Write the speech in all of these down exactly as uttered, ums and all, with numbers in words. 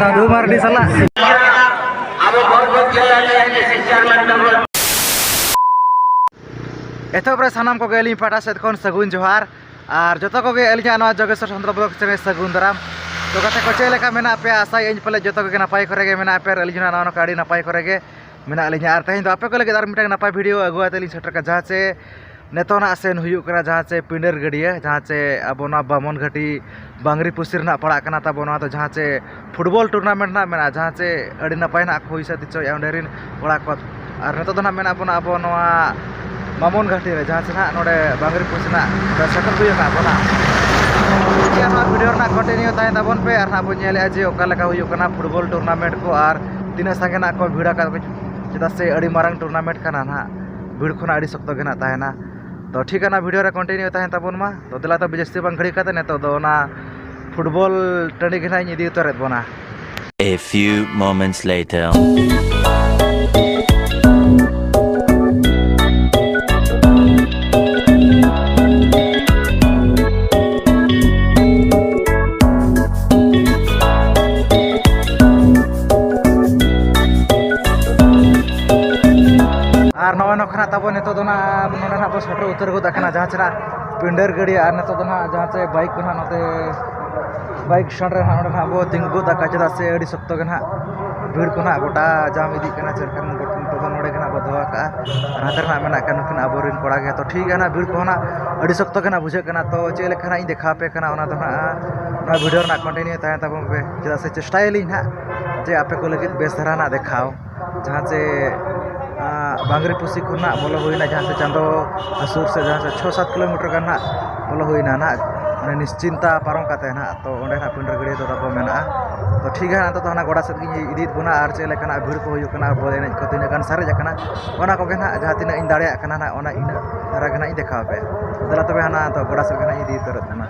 ᱥᱟᱹᱫᱷᱩ ᱢᱟᱨᱰᱤ ᱥᱟᱞᱟᱜ᱾ ᱮᱛᱚᱦᱚᱵ ᱨᱮ ᱥᱟᱱᱟᱢ ᱠᱚᱜᱮ ᱟᱹᱞᱤᱧ ᱯᱟᱦᱴᱟ ᱥᱮᱫ ᱠᱷᱚᱱ ᱥᱟᱹᱜᱩᱱ ᱡᱚᱦᱟᱨ᱾ ᱟᱨ ᱡᱚᱛᱚ ᱠᱚᱜᱮ ᱟᱹᱞᱤᱧᱟᱜ ᱱᱚᱣᱟ ᱡᱳᱜᱮᱥᱣᱚᱨ ᱥᱟᱱᱛᱟᱲ ᱵᱞᱚᱜ ᱪᱮᱱᱮᱞ ᱥᱟᱹᱜᱩᱱ ᱫᱟᱨᱟᱢ᱾ ᱛᱚ ᱜᱟᱛᱮ ᱠᱚ, ᱪᱮᱫ ᱞᱮᱠᱟ ᱢᱮᱱᱟᱜ ᱯᱮᱭᱟ? ᱟᱥᱟᱭᱟᱹᱧ ᱯᱟᱞᱮ ᱡᱚᱛᱚ ᱠᱚᱜᱮ ᱱᱟᱯᱟᱭ ᱠᱚᱨᱮ ᱜᱮ ᱢᱮᱱᱟᱜ ᱯᱮᱭᱟ ᱟᱨ ᱟᱹᱞᱤᱧ ᱦᱚᱸ ᱱᱚᱜᱼᱚ ᱱᱚᱝᱠᱟ ᱟᱹᱰᱤ ᱱᱟᱯᱟᱭ ᱠᱚᱨᱮ ᱜᱮ ᱢᱮᱱᱟᱜ ᱞᱤᱧᱟ᱾ ᱟᱨ ᱛᱮᱦᱮᱧ ᱫᱚ ᱟᱯᱮ ᱠᱚ ᱞᱟᱹᱜᱤᱫ ᱟᱨ ᱢᱤᱫᱴᱟᱝ ᱱᱟᱯᱟᱭ ᱵᱷᱤᱰᱤᱭᱳ ᱟᱹᱜᱩ ᱠᱟᱛᱮ ᱞᱤᱧ ᱥᱮᱴᱮᱨ ᱠᱟᱱᱟ, ᱡᱟᱦᱟᱸ ᱪᱮ ᱱᱤᱛᱚᱜ ᱱᱟᱜ ᱥᱮᱱ ᱦᱩᱭᱩᱜ ᱠᱟᱱᱟ, ᱡᱟᱦᱟᱸ ᱪᱮ ᱯᱤᱸᱰᱟᱹᱨ ᱜᱟᱹᱰᱭᱟᱹ, ᱡᱟᱦᱟᱸ ᱪᱮ ᱟᱵᱚ ᱱᱚᱣᱟ ᱵᱟᱢᱚᱱ ᱜᱷᱟᱹᱴᱤ ᱵᱟᱝᱨᱤ ᱯᱩᱥᱤ ᱨᱮᱱᱟᱜ ᱯᱟᱲᱟᱜ ᱠᱟᱱᱟ ᱛᱟᱵᱚ᱾ ᱱᱚᱣᱟ ᱫᱚ ᱡᱟᱦᱟᱸ ᱪᱮ ᱯᱷᱩᱴᱵᱚᱞ ᱴᱩᱨᱱᱟᱢᱮᱱᱴ ᱱᱟᱜ ᱢᱮᱱᱟᱜᱼᱟ, ᱡᱟᱦᱟᱸ ᱪᱮ ᱟᱹᱰᱤ ᱱᱟᱯᱟᱭ ᱱᱟᱜ ᱠᱚ ᱦᱩᱭ ᱥᱟᱹᱛ ᱦᱚᱪᱚᱭᱮᱫᱼᱟ ᱚᱸᱰᱮ ᱨᱮᱱ ᱠᱚᱲᱟ ᱠᱚ᱾ ᱟᱨ ᱱᱤᱛᱚᱜ ᱫᱚ ᱱᱟᱜ ᱢᱮᱱᱟᱜ ᱵᱚᱱᱟ ᱟᱵᱚ ᱱᱚᱣᱟ ᱵᱟᱢᱚᱱ ᱜᱷᱟᱹᱴᱤ ᱨᱮ, ᱡᱟᱦᱟᱸ ᱪᱮ ᱱᱟᱜ ᱱᱚᱰᱮ ᱵᱟᱝᱨᱤ ᱯᱩᱥᱤ ᱱᱟᱜ ᱥᱮᱴᱮᱨ ᱦᱩᱭ ᱟᱠᱟᱫ ᱵᱚᱱᱟ᱾ ᱴᱷᱤᱠ ᱜᱮᱭᱟ, ᱱᱚᱣᱟ ᱵᱷᱤᱰᱤᱭᱳ ᱨᱮᱱᱟᱜ ᱠᱚᱱᱴᱤᱱᱤᱭᱩ ᱛᱟᱦᱮᱱ ᱛᱟᱵᱚᱱ ᱯᱮ ᱟᱨ ᱱᱟᱜ ᱵᱚᱱ ᱧᱮᱞᱮᱫᱼᱟ ᱡᱮ ᱚᱠᱟ ᱞᱮᱠᱟ ᱦᱩᱭᱩᱜ ᱠᱟᱱᱟ ᱯᱷᱩᱴᱵᱚᱞ ᱴᱩᱨᱱᱟᱢᱮᱱᱴ ᱠᱚ ᱟᱨ ᱛᱤᱱᱟᱹᱜ ᱥᱟᱸᱜᱮ ᱱᱟᱜ ᱠᱚ ᱵᱷᱤᱲ ᱟᱠᱟᱫ ᱠᱚ, ᱪᱮᱫᱟᱜ ᱥᱮ ᱟᱹᱰᱤ ᱢᱟᱨᱟᱝ ᱴᱩᱨᱱᱟᱢᱮᱱᱴ ᱠᱟᱱᱟ ᱱᱟᱜ, ᱵᱷᱤᱲ ᱠᱷᱚᱱᱟᱜ ᱟᱹᱰᱤ ᱥᱚᱠᱛᱚ ᱜᱮ ᱱᱟᱜ ᱛᱟᱦᱮᱱᱟ᱾ ᱛᱚ ᱴᱷᱤᱠ ᱟᱱᱟ ᱵᱷᱤᱰᱤᱭᱳ ᱨᱮ ᱠᱚᱱᱴᱤᱱᱤᱭᱩ ᱛᱟᱦᱮᱱ ᱛᱟᱵᱚᱱ ᱢᱟ᱾ ᱛᱚ ᱫᱮᱞᱟ ᱛᱚᱵᱮ ᱡᱟᱹᱥᱛᱤ ᱵᱟᱝ ᱜᱷᱟᱹᱲᱤ ᱠᱟᱛᱮ ᱱᱤᱛᱚᱜ ᱫᱚ ᱚᱱᱟ ᱯᱷᱩᱴᱵᱚᱞ ᱴᱟᱺᱰᱤ ᱜᱮ ᱱᱟᱜ ᱤᱧ ᱤᱫᱤ ᱩᱛᱟᱹᱨᱮᱫ ᱵᱚᱱᱟ᱾ A few moments later. ᱟᱨ ᱱᱚᱜᱼᱚᱭ ᱱᱚᱝᱠᱟ ᱱᱟᱜ ᱛᱟᱵᱚ ᱱᱤᱛᱚᱜ ᱫᱚ ᱱᱟᱜ ᱱᱚᱰᱮ ᱱᱟᱜ ᱵᱚ ᱥᱮᱴᱮᱨ ᱩᱛᱟᱹᱨ ᱜᱚᱫ ᱟᱠᱟᱱᱟ, ᱡᱟᱦᱟᱸ ᱪᱮ ᱱᱟᱜ ᱯᱤᱸᱰᱟᱹᱨ ᱜᱟᱹᱰᱭᱟᱹ᱾ ᱟᱨ ᱱᱤᱛᱚᱜ ᱫᱚ ᱱᱟᱜ ᱡᱟᱦᱟᱸ ᱪᱮ ᱵᱟᱭᱤᱠ ᱠᱚ ᱱᱟᱜ ᱱᱚᱛᱮ ᱵᱟᱭᱤᱠ ᱥᱴᱮᱱᱰ ᱨᱮ ᱱᱟᱜ ᱱᱚᱰᱮ ᱱᱟᱜ ᱵᱚ ᱛᱤᱸᱜᱩ ᱜᱚᱫ ᱟᱠᱟᱫ, ᱪᱮᱫᱟᱜ ᱥᱮ ᱟᱹᱰᱤ ᱥᱚᱠᱛᱚ ᱜᱮ ᱱᱟᱜ ᱵᱷᱤᱲ ᱠᱚ ᱱᱟᱜ ᱜᱚᱴᱟ ᱡᱟᱢ ᱤᱫᱤᱜ ᱠᱟᱱᱟ᱾ ᱪᱮᱫ ᱞᱮᱠᱟ ᱱᱤᱛᱚᱜ ᱫᱚ ᱱᱚᱰᱮ ᱜᱮ ᱱᱟᱜ ᱵᱚ ᱫᱚᱦᱚ ᱠᱟᱜᱼᱟ, ᱟᱨ ᱦᱟᱱᱛᱮ ᱨᱮ ᱱᱟᱜ ᱢᱮᱱᱟᱜ ᱠᱤᱱᱟ ᱱᱩᱠᱤᱱ ᱟᱵᱚᱨᱮᱱ ᱠᱚᱲᱟ ᱜᱮ᱾ ᱛᱚ ᱴᱷᱤᱠ ᱜᱮᱭᱟ ᱱᱟᱜ, ᱵᱷᱤᱲ ᱠᱚᱦᱚᱸ ᱱᱟᱜ ᱟᱹᱰᱤ ᱥᱚᱠᱛᱚ ᱜᱮ ᱱᱟᱜ ᱵᱩᱡᱷᱟᱹᱜ ᱠᱟᱱᱟ᱾ ᱛᱚ ᱪᱮᱫ ᱞᱮᱠᱟ ᱱᱟᱜ ᱤᱧ ᱫᱮᱠᱷᱟᱣ ᱟᱯᱮ ᱠᱟᱱᱟ ᱚᱱᱟ ᱫᱚ ᱱᱟᱜ ᱱᱚᱣᱟ ᱵᱷᱤᱰᱤᱭᱳ ᱨᱮᱱᱟᱜ ᱠᱚᱱᱴᱤᱱᱤᱭᱩ ᱛᱟᱦᱮᱱ ᱛᱟᱵᱚᱱ ᱯᱮ, ᱪᱮᱫᱟᱜ ᱥᱮ ᱪᱮᱥᱴᱟᱭᱟᱞᱤᱧ ᱱᱟᱜ ᱡᱮ ᱟᱯᱮ ᱠᱚ ᱞᱟᱹᱜᱤᱫ ᱵᱮᱥ ᱫᱷᱟᱨᱟ ᱱᱟᱜ ᱫᱮᱠᱷᱟᱣ᱾ ᱡᱟᱦᱟᱸ ᱪᱮ, ᱟᱸ, ᱵᱟᱝᱨᱤ ᱯᱩᱥᱤ ᱠᱷᱚᱱᱟᱜ ᱵᱚᱞᱚ ᱦᱩᱭᱱᱟ, ᱡᱟᱦᱟᱸ ᱪᱮ ᱪᱟᱸᱫᱚ ᱦᱟᱹᱥᱩᱨ ᱥᱮ ᱡᱟᱦᱟᱸ ᱪᱮ ᱪᱷᱚ ᱥᱟᱛ ᱠᱤᱞᱳᱢᱤᱴᱟᱨ ᱜᱟᱱ ᱱᱟᱜ ᱵᱚᱞᱚ ᱦᱩᱭᱱᱟ ᱱᱟᱜ, ᱢᱟᱱᱮ ᱱᱤᱥᱪᱤᱱᱛᱟ ᱯᱟᱨᱚᱢ ᱠᱟᱛᱮ ᱱᱟᱜ᱾ ᱛᱚ ᱚᱸᱰᱮ ᱱᱟᱜ ᱯᱤᱸᱰᱟᱹᱨ ᱜᱟᱹᱰᱭᱟᱹ ᱫᱚ ᱛᱟᱵᱚ ᱢᱮᱱᱟᱜᱼᱟ᱾ ᱛᱚ ᱴᱷᱤᱠ ᱜᱮᱭᱟ, ᱱᱤᱛᱚᱜ ᱫᱚ ᱦᱟᱱᱟ ᱜᱚᱰᱟ ᱥᱮᱫ ᱜᱤᱧ ᱤᱫᱤᱭᱮᱫ ᱵᱚᱱᱟ, ᱟᱨ ᱪᱮᱫ ᱞᱮᱠᱟᱱᱟᱜ ᱵᱷᱤᱲ ᱠᱚ ᱦᱩᱭᱩᱜ ᱠᱟᱱᱟ, ᱵᱚᱞ ᱮᱱᱮᱡ ᱠᱚ ᱛᱤᱱᱟᱹᱜ ᱜᱟᱱ ᱥᱟᱨᱮᱡ ᱟᱠᱟᱱᱟ, ᱚᱱᱟ ᱠᱚᱜᱮ ᱱᱟᱜ ᱡᱟᱦᱟᱸ ᱛᱤᱱᱟᱹᱜ ᱤᱧ ᱫᱟᱲᱮᱭᱟᱜ ᱠᱟᱱᱟ ᱱᱟᱜ, ᱚᱱᱟ ᱤᱱᱟᱹᱜ ᱫᱷᱟᱨᱟ ᱜᱮ ᱱᱟᱜ ᱤᱧ ᱫᱮᱠᱷᱟᱣ ᱟᱯᱮᱭᱟ᱾ ᱫᱮᱞᱟ ᱛᱚᱵᱮ ᱦᱟᱱᱟ ᱛᱚ ᱜᱚᱰᱟ ᱥᱮᱫ ᱜᱮ ᱱᱟᱜ ᱤᱧ ᱤᱫᱤ ᱩᱛᱟᱹᱨᱚᱜ ᱠᱟᱱᱟ᱾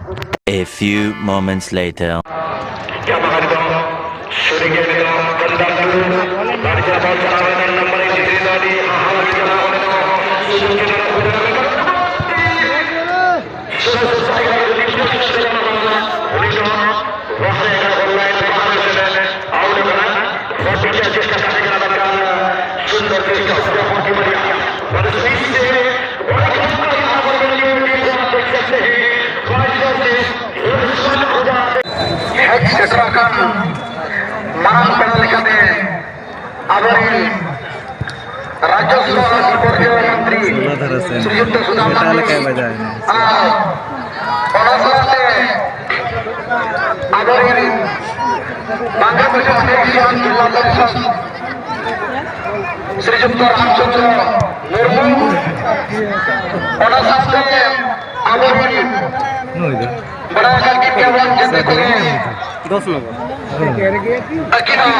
A few moments later. ᱥᱮᱴᱮᱨ ᱟᱠᱟᱱ ᱢᱟᱨᱟᱝ ᱯᱮᱲᱟ ᱞᱮᱠᱟᱛᱮ ᱟᱵᱚᱨᱮᱱ ᱨᱟᱡᱽᱡᱚ ᱥᱚᱵᱷᱟ ᱨᱟᱡᱽ ᱯᱚᱨᱡᱚᱭ ᱢᱚᱱᱛᱨᱤ ᱥᱳᱞᱳ ᱫᱷᱟᱨᱟ ᱥᱮᱱ ᱥᱨᱤᱡᱩᱠᱛᱚ ᱥᱩᱫᱟᱢ ᱮᱴᱟᱜ ᱞᱮᱠᱟᱭ ᱵᱟᱡᱟᱣ ᱮᱱᱟ᱾ ᱟᱨ ᱚᱱᱟ ᱥᱟᱶᱛᱮ ᱟᱵᱚᱨᱮᱱ ᱵᱟᱝᱜᱟᱞ ᱵᱤᱥᱥᱚ ᱡᱤᱞᱟ ᱯᱚᱨᱤᱥᱚᱫ ᱥᱨᱤᱡᱩᱠᱛᱚ ᱨᱟᱢᱪᱚᱸᱫᱽᱨᱚ ᱢᱩᱨᱢᱩ, ᱚᱱᱟ ᱥᱟᱶᱛᱮ ᱟᱵᱚᱨᱮᱱ ᱱᱩᱭ ᱫᱚ ᱵᱟᱲᱟᱭ ᱟᱠᱟᱫ ᱜᱮᱭᱟᱵᱚᱱ ᱡᱮᱛᱮ ᱠᱚᱜᱮ ᱫᱚᱥ ᱱᱚᱢᱵᱚᱨ᱾ ᱟᱹᱠᱤᱱᱟᱜ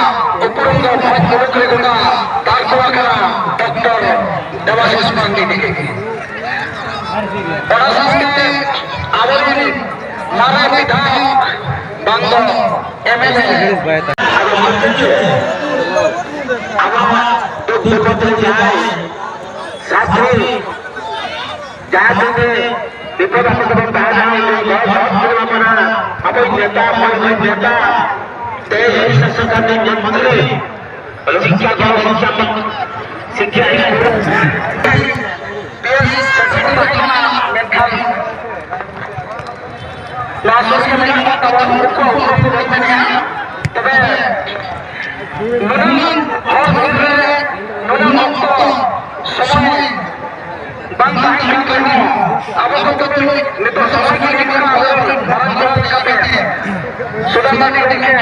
ᱩᱯᱨᱩᱢ ᱫᱚ ᱵᱷᱚᱸᱡᱽ ᱢᱩᱞᱩᱠ ᱨᱮ ᱜᱚᱴᱟ ᱛᱟᱨᱠᱚ ᱟᱠᱟᱱᱟ ᱰᱚᱠᱴᱚᱨ ᱫᱮᱵᱟᱥᱤᱥ ᱢᱟᱱᱰᱤ ᱛᱤᱠᱤᱱ᱾ ᱚᱱᱟ ᱥᱟᱶᱛᱮ ᱟᱵᱚᱨᱮᱱ ᱢᱟᱨᱟᱝ ᱵᱤᱫᱷᱟᱭᱚᱠ ᱵᱟᱝ ᱫᱚ ᱮᱢ ᱮᱞ ᱮ ᱟᱫᱚ ᱢᱟᱱᱰᱤ ᱜᱮ ᱟᱵᱚᱣᱟᱜ ᱫᱩᱠ ᱵᱤᱯᱚᱫ ᱨᱮ ᱡᱟᱦᱟᱸᱭ ᱥᱟᱛᱷᱤ ᱡᱟᱦᱟᱸ ᱛᱤᱱᱟᱹᱜ ᱵᱤᱯᱚᱫ ᱟᱯᱚᱫ ᱨᱮᱵᱚᱱ ᱛᱟᱦᱮᱱᱟ, ᱩᱱᱤ ᱫᱚ ᱥᱚᱛ ᱠᱚᱲᱟ ᱠᱟᱱᱟ, ᱟᱵᱚᱭ ᱱᱮᱛᱟ, ᱟᱵᱚᱭ ᱱᱮᱛᱟ, ᱛᱮ ᱥᱟᱥᱚᱱ ᱠᱟᱛᱮ ᱢᱚᱱᱛᱨᱤ, ᱥᱤᱠᱠᱷᱟ ᱜᱚᱲᱚ ᱥᱤᱠᱠᱷᱟ ᱢᱚᱱ-, ᱥᱤᱠᱠᱷᱟ ᱯᱤ ᱮᱥ ᱥᱮᱠᱨᱮᱴᱟᱨᱤ ᱛᱟᱦᱮᱸ ᱠᱟᱱᱟ, ᱢᱮᱱᱠᱷᱟᱱ ᱱᱚᱣᱟ ᱥᱩᱨ ᱨᱮ ᱢᱮᱱᱟᱜ ᱠᱚᱣᱟ ᱛᱟᱵᱚᱱ ᱱᱩᱠᱩ ᱩᱱᱠᱩ ᱵᱟᱹᱧ ᱢᱮᱱᱮᱜᱼᱟ᱾ ᱛᱚᱵᱮ ᱱᱩᱱᱟᱹᱝ ᱦᱚᱲ ᱵᱷᱤᱲ ᱨᱮ ᱱᱩᱱᱟᱹᱝ ᱚᱠᱛᱚ ᱥᱚᱢᱚᱭ ᱵᱟᱝ ᱛᱟᱦᱮᱸ ᱠᱟᱱ ᱨᱮᱦᱚᱸ, ᱟᱵᱚ ᱠᱚ ᱛᱩᱞᱩᱡ ᱱᱤᱛᱚᱜ ᱥᱚᱢᱚᱭ ᱜᱮ ᱦᱤᱡᱩᱜ ᱠᱟᱱᱟ᱾ ᱟᱵᱚ ᱢᱟᱨᱟᱝ ᱡᱚᱦᱟᱨ ᱞᱮᱠᱟᱛᱮ ᱥᱩᱫᱟᱢ ᱢᱟᱨᱰᱤ ᱜᱚᱢᱠᱮ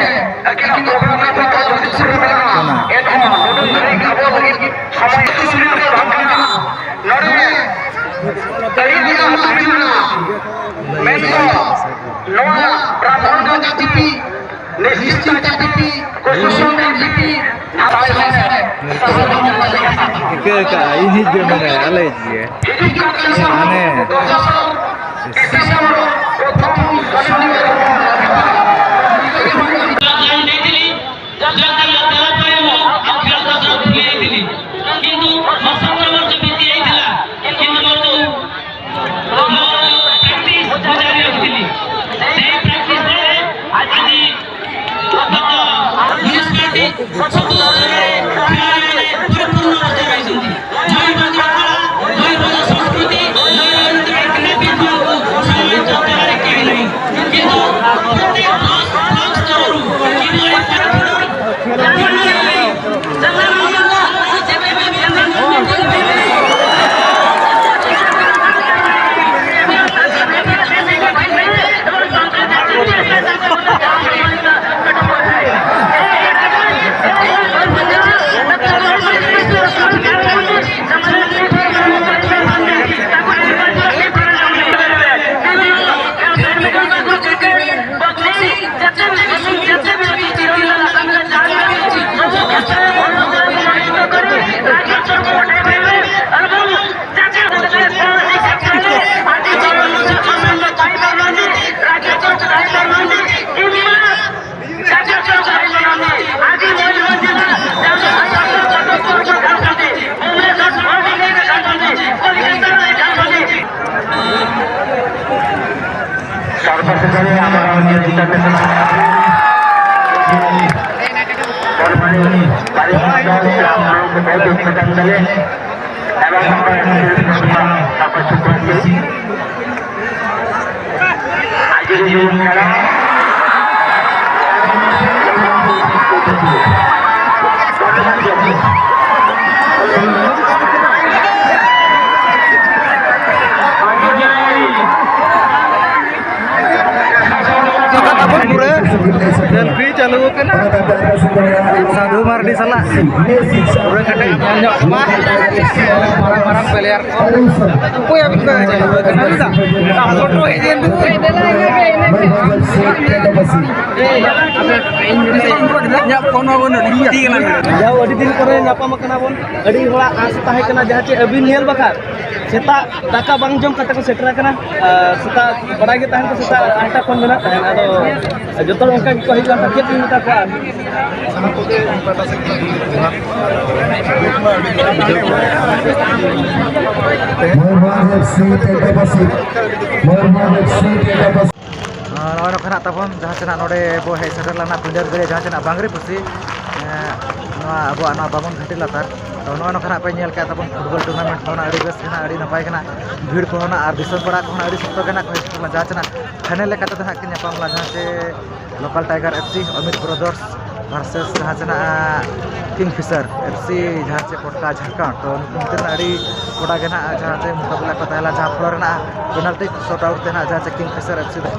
ᱟᱹᱠᱤᱱᱟᱜ ᱯᱨᱳᱜᱨᱟᱢ ᱨᱮ ᱱᱤᱛᱚᱜ ᱡᱚᱥᱴᱤᱥ ᱨᱮ ᱢᱮᱱᱟᱜᱼᱟ᱾ ᱮᱱᱦᱚᱸ ᱱᱩᱱᱟᱹᱝ ᱜᱷᱟᱹᱲᱤᱡ ᱟᱵᱚ ᱞᱟᱹᱜᱤᱫ ᱥᱚᱢᱚᱭ ᱥᱩᱨ ᱨᱮ ᱵᱟᱝ ᱠᱟᱱᱟ᱾ ᱱᱚᱰᱮ ᱟᱹᱰᱤ ᱜᱟᱱ ᱟᱹᱛᱩ ᱢᱮᱱᱟᱜᱼᱟ᱾ ᱢᱮᱱᱫᱚ ᱱᱚᱣᱟ ᱵᱨᱟᱦᱢᱚᱬ ᱡᱟᱹᱛᱤ, ᱱᱤᱥᱪᱤᱛ ᱡᱟᱹᱛᱤ, ᱠᱩᱥᱩᱢ ᱡᱟᱹᱛᱤ, ᱱᱟᱯᱟᱭ ᱦᱚᱲ ᱥᱟᱦᱟᱨ ᱦᱚᱸ ᱧᱟᱢ ᱫᱟᱲᱮᱭᱟᱜᱼᱟ᱾ ᱤᱠᱟᱹ ᱠᱟᱜᱼᱟ, ᱤᱧ ᱦᱤᱡᱩᱜ ᱢᱟᱱᱮ ᱟᱞᱮ ᱤᱡ ᱜᱮ᱾ ᱦᱤᱡᱩᱜ ᱠᱟᱱ ᱥᱮᱨᱢᱟ ᱦᱟᱱᱮ ᱫᱚᱥᱟᱨ ᱰᱤᱥᱮᱢᱵᱚᱨ ᱯᱨᱚᱛᱷᱚᱢ ᱥᱚᱱᱤᱵᱟᱨ ᱞᱟᱹᱭ ᱫᱟᱞᱤᱧ, ᱡᱟᱦᱟᱸ ᱛᱟᱭᱚᱢ ᱛᱮ ᱟᱯᱮ ᱦᱚᱸ ᱟᱯᱮ ᱦᱚᱸ ᱫᱚᱥᱟᱨ ᱯᱷᱩᱞᱮ ᱤᱫᱤ ᱞᱤᱧ᱾ ᱠᱤᱱᱛᱩ ᱢᱟᱥᱴᱟᱨ ᱢᱟᱥᱴᱟᱨ ᱵᱤᱴᱤ ᱟᱭ ᱛᱮᱞᱟ, ᱠᱤᱱᱛᱩ ᱢᱟᱥᱴᱟᱨ ᱯᱨᱮᱠᱴᱤᱥ ᱵᱟᱡᱟᱣ ᱦᱩᱭᱩᱜ ᱛᱤᱧᱟ᱾ ᱥᱮᱭ ᱯᱨᱮᱠᱴᱤᱥ ᱨᱮ ᱟᱹᱰᱤ ᱢᱩᱱᱤᱥᱯᱟᱞᱤᱴᱤ ᱥᱚᱵᱫᱚ ᱨᱮ ᱯᱚᱨᱤᱯᱩᱨᱱᱚ ᱨᱟᱡᱟ ᱨᱟᱭ ᱥᱚᱱᱛᱤ᱾ ᱡᱟᱦᱟᱸᱭ ᱵᱟᱝ ᱟᱠᱷᱲᱟ, ᱡᱟᱦᱟᱸᱭ ᱵᱟᱝ ᱥᱚᱝᱥᱠᱨᱤᱛᱤ, ᱡᱟᱦᱟᱸᱭ ᱵᱟᱝ ᱠᱨᱤᱭᱮᱴᱤᱵᱷ सर्वश्रेष्ठ हमारा ये इंटरनेशनल ᱯᱩᱨᱟᱹ ᱥᱮᱞᱯᱷᱤ ᱪᱟᱹᱞᱩ ᱟᱠᱟᱱᱟ᱾ ᱥᱟᱹᱫᱷᱩ ᱢᱟᱨᱰᱤ ᱥᱟᱞᱟᱜ ᱯᱩᱨᱟᱹ ᱠᱟᱹᱴᱤᱡ ᱧᱮᱞ ᱧᱚᱜ ᱢᱟ᱾ ᱢᱟᱨᱟᱝ ᱢᱟᱨᱟᱝ ᱯᱞᱮᱭᱟᱨ ᱠᱚ᱾ ᱚᱠᱚᱭ ᱟᱹᱵᱤᱱ ᱯᱮ ᱪᱟᱹᱞᱩ ᱟᱠᱟᱱᱟ? ᱯᱷᱳᱴᱳ ᱦᱮᱡ ᱮᱱ ᱫᱚ᱾ ᱤᱧᱟᱹᱜ ᱯᱷᱳᱱ ᱢᱟ ᱵᱟᱹᱱᱩᱜ, ᱱᱤᱡᱮ ᱛᱮᱜᱮ ᱞᱟᱝ ᱡᱟᱣ ᱟᱹᱰᱤ ᱫᱤᱱ ᱯᱚᱨᱮ ᱧᱟᱯᱟᱢ ᱟᱠᱟᱱᱟ ᱵᱚᱱ᱾ ᱟᱹᱰᱤ ᱦᱚᱲᱟᱜ ᱟᱸᱥ ᱛᱟᱦᱮᱸ ᱠᱟᱱᱟ ᱡᱟᱦᱟᱸ ᱪᱮ ᱟᱹᱵᱤᱱ ᱧᱮᱞ ᱵᱟᱠᱷᱨᱟ᱾ ᱥᱮᱛᱟᱜ ᱫᱟᱠᱟ ᱵᱟᱝ ᱡᱚᱢ ᱠᱟᱛᱮ ᱠᱚ ᱥᱮᱴᱮᱨ ᱟᱠᱟᱱᱟ᱾ ᱟᱨ ᱥᱮᱛᱟᱜ ᱵᱟᱲᱟᱭ ᱜᱮ ᱛᱟᱦᱮᱱ ᱠᱚ, ᱥᱮᱛᱟᱜ ᱟᱴᱴᱟ ᱠᱷᱚᱱ ᱢᱮᱱᱟᱜ ᱛᱟᱦᱮᱱᱟ᱾ ᱟᱫᱚ ᱡᱚᱛᱚ ᱦᱚᱲ ᱚᱱᱠᱟ ᱜᱮᱠᱚ ᱦᱮᱡ ᱞᱮᱱ ᱠᱷᱟᱱ ᱪᱮᱫ ᱵᱤᱱ ᱢᱮᱛᱟ ᱠᱚᱣᱟ? ᱟᱨ ᱥᱟᱱᱟᱢ ᱠᱚᱜᱮ ᱤᱧ ᱯᱟᱦᱴᱟ ᱥᱮᱫ ᱠᱷᱚᱱ ᱡᱚᱦᱟᱨ᱾ Mayurbhanj F C Tetapasi, Mayurbhanj F C Tetapasi. ᱟᱨ ᱱᱚᱜᱼᱚᱭ ᱱᱚᱝᱠᱟ ᱱᱟᱜ ᱛᱟᱵᱚᱱ ᱡᱟᱦᱟᱸ ᱥᱮᱱᱟᱜ ᱱᱚᱰᱮ ᱵᱚ ᱦᱮᱡ ᱥᱮᱴᱮᱨ ᱞᱮᱱᱟ ᱯᱤᱸᱰᱟᱹᱨ ᱜᱟᱹᱲᱤᱭᱟᱹ ᱡᱟᱦᱟᱸ ᱥᱮᱱᱟᱜ ᱵᱟᱝᱨᱤ ᱯᱩᱥᱤ, ᱮᱸ, ᱱᱚᱣᱟ ᱟᱵᱚᱣᱟᱜ ᱱᱚᱣᱟ ᱵᱟᱢᱚᱱ ᱜᱷᱟᱹᱴᱤ ᱞᱟᱛᱟᱨ᱾ ᱛᱚ ᱱᱚᱜᱼᱚᱭ ᱱᱚᱝᱠᱟ ᱱᱟᱜ ᱯᱮ ᱧᱮᱞ ᱠᱮᱜᱼᱟ ᱛᱟᱵᱚᱱ ᱯᱷᱩᱴᱵᱚᱞ ᱴᱩᱨᱱᱟᱢᱮᱱᱴ ᱠᱚ ᱱᱟᱜ ᱟᱹᱰᱤ ᱵᱮᱥ ᱜᱮ ᱱᱟᱜ, ᱟᱹᱰᱤ ᱱᱟᱯᱟᱭ ᱜᱮ ᱱᱟᱜ, ᱵᱷᱤᱲ ᱠᱚᱦᱚᱸ ᱱᱟᱜ ᱟᱨ ᱫᱤᱥᱚᱢ ᱯᱟᱲᱟ ᱠᱚᱦᱚᱸ ᱱᱟᱜ ᱟᱹᱰᱤ ᱥᱚᱠᱛᱚ ᱜᱮ ᱱᱟᱜ ᱠᱚ ᱦᱤᱡᱩᱜ ᱠᱟᱱᱟ᱾ ᱡᱟᱦᱟᱸ ᱥᱮᱱᱟᱜ ᱯᱷᱟᱭᱱᱮᱞ ᱞᱮᱠᱟ ᱛᱮᱫᱚ ᱱᱟᱜ ᱠᱤᱱ ᱧᱟᱯᱟᱢ ᱞᱮᱱᱟ, ᱡᱟᱦᱟᱸ ᱪᱮ ᱞᱳᱠᱟᱞ ᱴᱟᱭᱜᱟᱨ ᱮᱯᱷ ᱥᱤ ᱚᱢᱤᱛ ᱵᱨᱚᱫᱟᱨᱥ ᱵᱷᱟᱨᱥᱮᱥ ᱡᱟᱦᱟᱸ ᱪᱮ ᱱᱟᱜ ᱠᱤᱝ ᱯᱷᱤᱥᱟᱨ ᱮᱯᱷ ᱥᱤ, ᱡᱟᱦᱟᱸ ᱪᱮ ᱯᱚᱴᱠᱟ ᱡᱷᱟᱲᱠᱷᱚᱸᱰ᱾ ᱛᱚ ᱱᱩᱠᱤᱱ ᱛᱟᱹᱠᱤᱱ ᱟᱹᱰᱤ ᱠᱚᱰᱟ ᱜᱮ ᱱᱟᱜ ᱡᱟᱦᱟᱸ ᱪᱮ ᱢᱩᱠᱟᱵᱞᱟ ᱠᱚ ᱛᱟᱦᱮᱸ ᱞᱮᱱᱟ, ᱡᱟᱦᱟᱸ ᱯᱷᱞᱳᱨ ᱨᱮᱱᱟᱜ ᱯᱮᱱᱟᱞᱴᱤ ᱥᱚᱴ ᱟᱣᱩᱴ ᱛᱮ ᱱᱟᱜ ᱡᱟᱦᱟᱸ ᱪᱮ ᱠᱤᱝ ᱯᱷᱤᱥᱟᱨ ᱮᱯᱷ ᱥᱤ ᱫᱚ᱾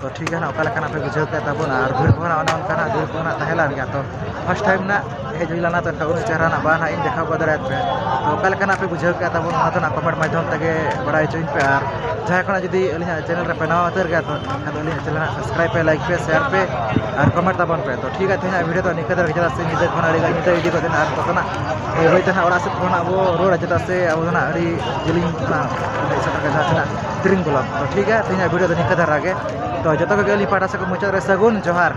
ᱛᱚ ᱴᱷᱤᱠ ᱜᱮᱭᱟ ᱱᱟᱜ, ᱚᱠᱟ ᱞᱮᱠᱟᱱᱟᱜ ᱯᱮ ᱵᱩᱡᱷᱟᱹᱣ ᱠᱮᱫ ᱛᱟᱵᱚᱱᱟ? ᱟᱨ ᱵᱷᱤᱲ ᱠᱚᱦᱚᱸ ᱱᱟᱜ ᱚᱱᱮ ᱚᱱᱠᱟᱱᱟᱜ ᱵᱷᱤᱲ ᱠᱚᱦᱚᱸ ᱱᱟᱜ ᱛᱟᱦᱮᱸ ᱞᱮᱱ ᱜᱮᱭᱟ᱾ ᱛᱚ ᱯᱷᱟᱥᱴ ᱴᱟᱭᱤᱢ ᱱᱟᱜ ᱦᱮᱡ ᱦᱩᱭ ᱞᱮᱱᱟ, ᱛᱚ ᱮᱱᱠᱷᱟᱱ ᱩᱱᱟᱹᱜ ᱪᱮᱦᱨᱟ ᱱᱟᱜ ᱵᱟᱝ ᱱᱟᱜ ᱤᱧ ᱫᱮᱠᱷᱟᱣ ᱜᱚᱫ ᱫᱟᱲᱮᱭᱟᱜ ᱯᱮ᱾ ᱛᱚ ᱚᱠᱟ ᱞᱮᱠᱟᱱᱟᱜ ᱯᱮ ᱵᱩᱡᱷᱟᱹᱣ ᱠᱮᱫ ᱛᱟᱵᱚᱱ, ᱚᱱᱟ ᱫᱚ ᱱᱟᱜ ᱠᱚᱢᱮᱱᱴ ᱢᱟᱫᱽᱫᱷᱚᱢ ᱛᱮᱜᱮ ᱵᱟᱲᱟᱭ ᱦᱚᱪᱚᱧ ᱯᱮ᱾ ᱟᱨ ᱡᱟᱦᱟᱸᱭ ᱠᱷᱚᱱᱟᱜ ᱡᱩᱫᱤ ᱟᱹᱞᱤᱧᱟᱜ ᱪᱮᱱᱮᱞ ᱨᱮ ᱯᱮ ᱱᱟᱣᱟ ᱩᱛᱟᱹᱨ ᱜᱮᱭᱟ, ᱛᱚ ᱮᱱᱠᱷᱟᱱ ᱫᱚ ᱟᱹᱞᱤᱧᱟᱜ ᱪᱮᱱᱮᱞ ᱦᱟᱸᱜ ᱥᱟᱵᱥᱠᱨᱟᱭᱤᱵᱽ ᱯᱮ, ᱞᱟᱭᱤᱠ ᱯᱮ, ᱥᱮᱭᱟᱨ ᱯᱮ ᱟᱨ ᱠᱚᱢᱮᱱᱴ ᱛᱟᱵᱚᱱ ᱯᱮ᱾ ᱛᱚ ᱴᱷᱤᱠ ᱜᱮᱭᱟ, ᱛᱮᱦᱮᱧᱟᱜ ᱵᱷᱤᱰᱤᱭᱳ ᱫᱚ ᱱᱤᱝᱠᱟᱹ ᱫᱷᱟᱨᱟ ᱜᱮ, ᱪᱮᱫᱟᱜ ᱥᱮ ᱧᱤᱫᱟᱹ ᱤᱫᱤ ᱜᱚᱫ ᱮᱱᱟ ᱟᱨ ᱱᱤᱛᱚᱜ ᱫᱚ ᱱᱟᱜ ᱵᱟᱹᱭ ᱵᱟᱹᱭ ᱛᱮ ᱱᱟᱜ ᱚᱲᱟᱜ ᱥᱮᱫ ᱠᱷᱚᱱ ᱱᱟᱜ ᱵᱚ ᱨᱩᱣᱟᱹᱲᱟ, ᱪᱮᱫᱟᱜ ᱥᱮ ᱟᱵᱚ ᱫᱚ ᱱᱟᱜ ᱟᱹᱰᱤ ᱡᱮᱞᱮᱧ ᱠᱷᱚᱱᱟᱜ ᱦᱮᱡ ᱥᱮᱴᱮᱨ ᱠᱟᱱᱟ ᱡᱟᱦᱟᱸ ᱛᱤᱱᱟᱹᱜ ᱛᱤᱨᱤᱝ ᱵᱞᱚᱠ᱾ ᱛᱚ ᱴᱷᱤᱠ ᱜᱮᱭᱟ, ᱛᱮᱦᱮᱧᱟᱜ ᱵᱷᱤᱰᱤᱭᱳ ᱫᱚ ᱱᱤᱝᱠᱟᱹ ᱫᱷᱟᱨᱟ ᱜᱮ᱾ ᱛᱚ ᱡᱚᱛᱚ ᱠᱚᱜᱮ ᱟᱹᱞᱤᱧ ᱯᱟᱦᱴᱟ ᱥᱮᱫ ᱠᱷᱚᱱ ᱢᱩᱪᱟᱹᱫ ᱨᱮ ᱥᱟᱹᱜᱩᱱ ᱡᱚᱦᱟᱨ᱾